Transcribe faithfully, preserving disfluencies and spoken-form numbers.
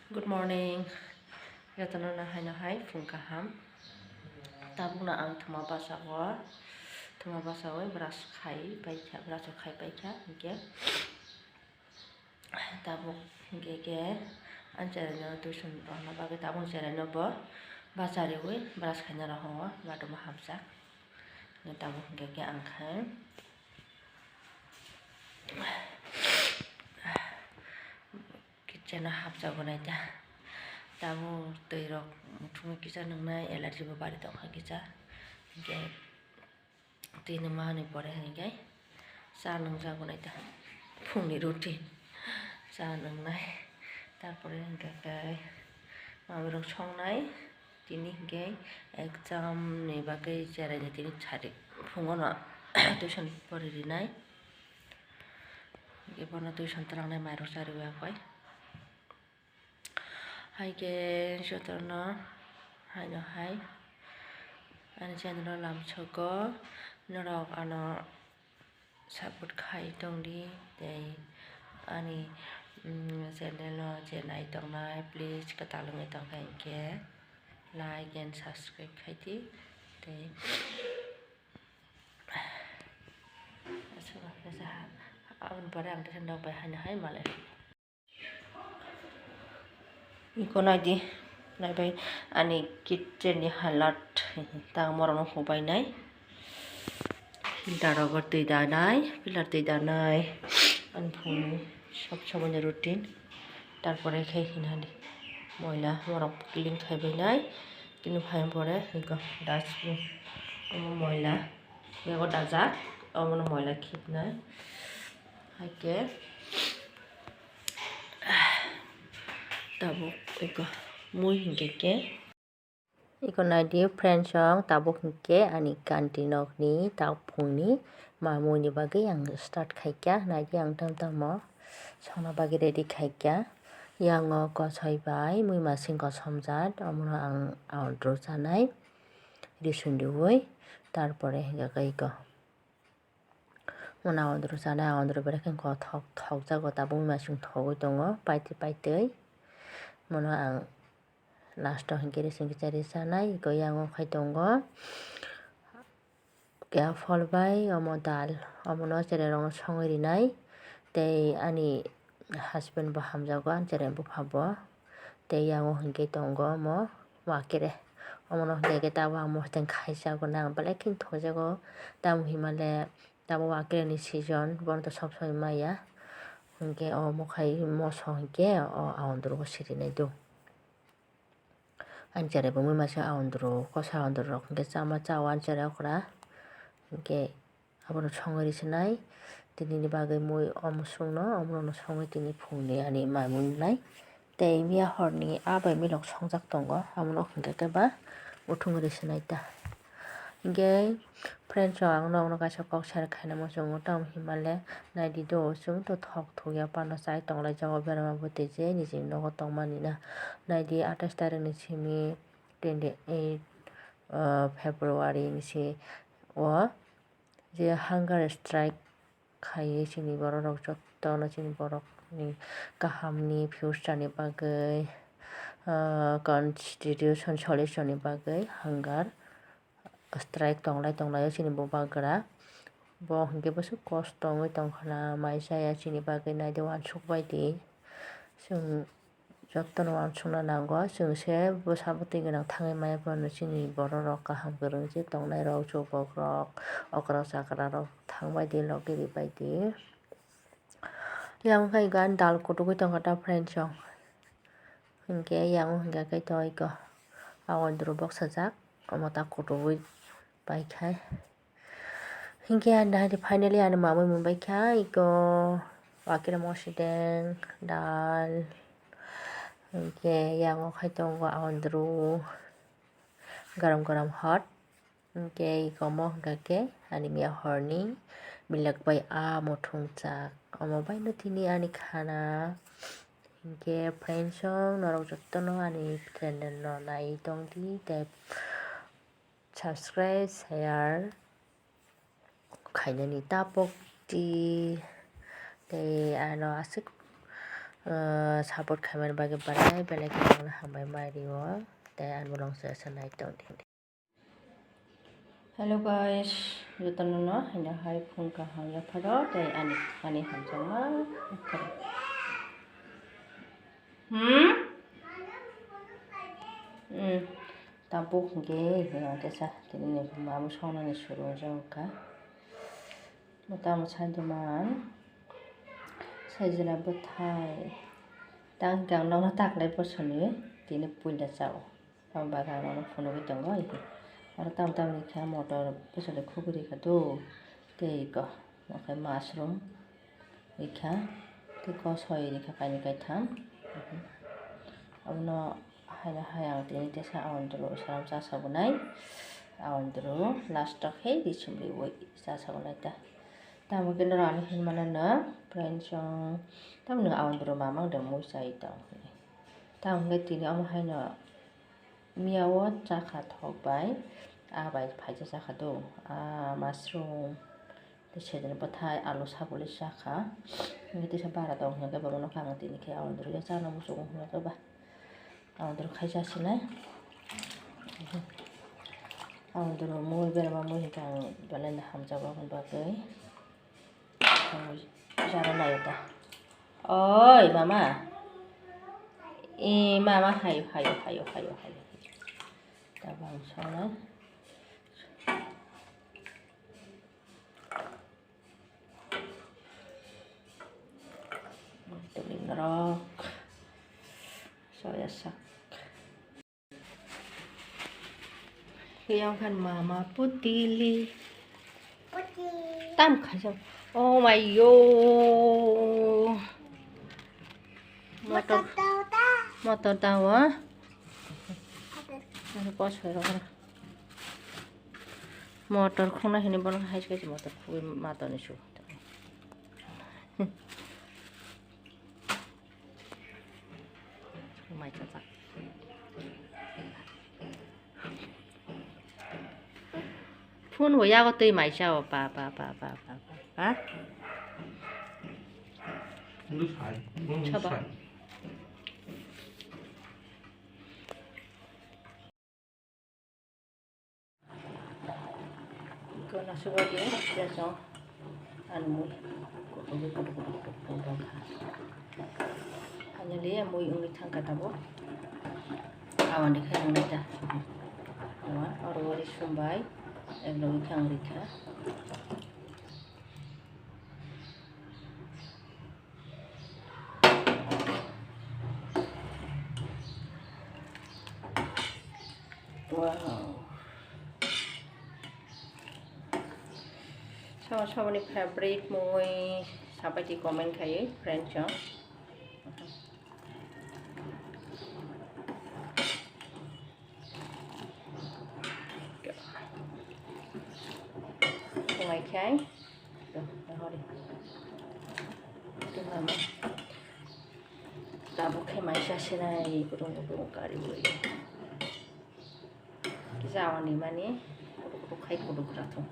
Good morning. Jotono no haino hai phung kaham. Tabukno ang thuma basa o, thuma basa o brush khai paikha, brush khai paikha, hinkhe tabuk hinkhe khe ang cheraino tuition rwna bagwi tabuk cheraino bo bachariwi brush khaina rohoro, bathroom o hamjak. Tabuk hinkhe khe ang khai. Kitchen o hapjago nai ta. Tabuk twi rok muthungwi kisa nwngnai, allergy bo bari tongkha kisa. Hinkhe twi nungma hwnwi pore hinkhe cha nungjago nai ta. Phungni routine cha nungnai. Tarpore hinkhe khe mami rok songnai. Tini hinkhe exam ni bagwi cheraini tini sari phungono tuition pori rinai. Hinkhe bono tuition twlangnai mairok chariwi akwai. Haikhe jotono haino hai ani channel o lamsogo norok ano support khai tongdi tei ani, mm, channel o je nai tongnai please kwtal wngwi tongkha hinkhe like and subscribe khaidi tei aswk aboni pore ang teisa nok bai haino hai malai. Iko naidi, naibai ani kitchen ni halat tang morokno hubainai. Filter rogo twi danai, filter twi danai. Ani phungni sob somoini routine. Tarpore khe hinani moila morok clean khaibainai. Clean khaina pore iko dustbin. Omo moila bego dajak, omono moila khibnai. Haikhe tabuk iko mui hinkhe khe. Iko naidi friends, ang tabuk hinkhe ani kanti nokni tabuk phungni mamui ni bagwi ang start khaikha. Naidi ang tamo tamo songna bagwi ready khaikha. Yango kochoi bai mui masing kosom jat, omono ang outro chanai rising riui, tarpore hinkhe khe iko. Mona ondro chanai, ondro berai khe kothok thokjago, tabuk mui masing thogwi tongo, paitwi paitwi. Mono ang last o hinkhe rising kichari chanai, iko yango khai tongo. Khe aphol bai omo dal, omono cherai rokno songwi rinai. Tei ani husband bo hamjago, ani cherai bupha bo. Tei yango hinkhe tongo omo wakere. Omono hinkhe khe tabuk ang mosodeng khaijago, nang belai kheno thojago. Tamo hinmale tamo wakere ni season, bono to sob somoi maya. Hinkhe omo khai moso hinkhe o aondro bo sirinai do. Ani cherai bo mui masa aondro, kosa aondro rok hinkhe chama cha o ani cherai okra. Hinkhe Abono songwi risinai. Tinini bagwi mui omo songno, omono songwi tini phungni ani mamui wngnai. Tei miya horni a bai milok songjak tongo, abono hwnkhe khe ba muthungwi risinai ta. Hinkhe friends rok, ang nokno kaisa kok share khaina muchungo, tamo hinmale naidi do, chwng to thok thok ya phano chai tonglaijak o berma bo tei je nijini nogo tongmani na. Naidi atais tarikni simi twenty eight, ah, February ni si o. Je hunger strike khaiwi chini borok rok jotono chini borok ni kaham ni future ni bagwi, ah, constitution solution ni bagwi hunger strike tonglai tonglaio chini bubagra. Bo hinkhe bwswk kosto wngwi tongkha na, mai chaya chini bagwi naidi uansuk baidi. Chwng jotono uansukna nango, chwng se bwsa bwtwi gwnang thangwi maya phano chini borok rok kaham kwrwng se tongnai rok, chubok rok, okra chakra rok thang bai di, logi ri bai di. Yang khai gan dal kutukwi tongkha ta friends rok. Hinkhe yang hinkhe khe to iko aondro boksajak, omo ta kutukwi pai khai. Hinkhe ani hai finally ani mamui mwnbai kha iko wakira mosideng dal. Hinkhe yango khai tongo aondro garam garam hot. Hinkhe iko omo hwnkha khe ani miya horni belak bai a muthung chak. Omo baino tini ani khana. Hinkhe friends rok norok jotono ani channel no naiwi tongdi tei subscribe, share khainani ta pokdi. Tei ano aswk, ah, support khaimani bagwi belai belai khe nokno hambai mai rio. Tei ani vlog se asa nai tong di. Hello guys, jotono no haino hai phung kaham yapharo tei ani ani hamjakma yapharo. Hmm? Hmm. Tabuk hwnkhe hwnkhe ang tesa tini ni mama songnani suru wngjak wngkha. Mwtamo sai de man. Saijla bwthai. Tang hwnkhe ang nokno taklai bosoni tini puila chao. Tamo bagwi ang nokno phunugwi tongo. Oro tamo tamo rikha motor bwswk khugwi rikha do. Tei eko. Okhai mushroom rikha. Tei kosoi rikha kainwi kaitham. Abono haino hai ang tini tesa awandru saram chasabunai. Awandru last o khe ri chumriwi chasabunai ta. Tamo khe norok ani hinmano no friends chong. Tamo nwng awandru mamang de mui chai tong. Tamo hwnkhe tini omo haino miya o chakha thok bai. A bai phaisa chakha do. A mushroom. Tei sejani bwthai alu sabuli chakha. Hwnkhe tesa bara tong hwnkhe bono khe ang tini khe awandru ya chana muchungo hwnkhe ba. Awandru khai chasinai. Awandru mui berma mui hwnkhe ang belai no hamjakgo aboni bagwi. Jara naio ta. Oi mama. E mama hayo hayo hayo hayo hayo. Tabang songnai. Tuli norok soya sak. Yang kan mama putili. Tam khaja. Oh my yo. Motor. Motor tawa. Motor khuna hini bono hai se motor khugwi matoni su. Mai chajak. Phone bo yago twi mai chao pa pa pa pa pa pa. Ndu sai, ndu sai. Iko nasu ba dia, dia so, anu mui, kutuk kutuk kutuk kutuk kutuk kutuk. Finally, mui ungwi thangkha tabuk. Awani khai wngnai ta. Awa, oro ori sumbai, ek logi khe ang rikha. Wow. Sama samani favorite mui sabaiti comment khai friend chong. Tongai khai. Tongai hori. Tongai ma. Tabuk khai mai chasinai, kutung kutung kari bui. Jawani mani, kutuk kutuk khai kutuk ratung.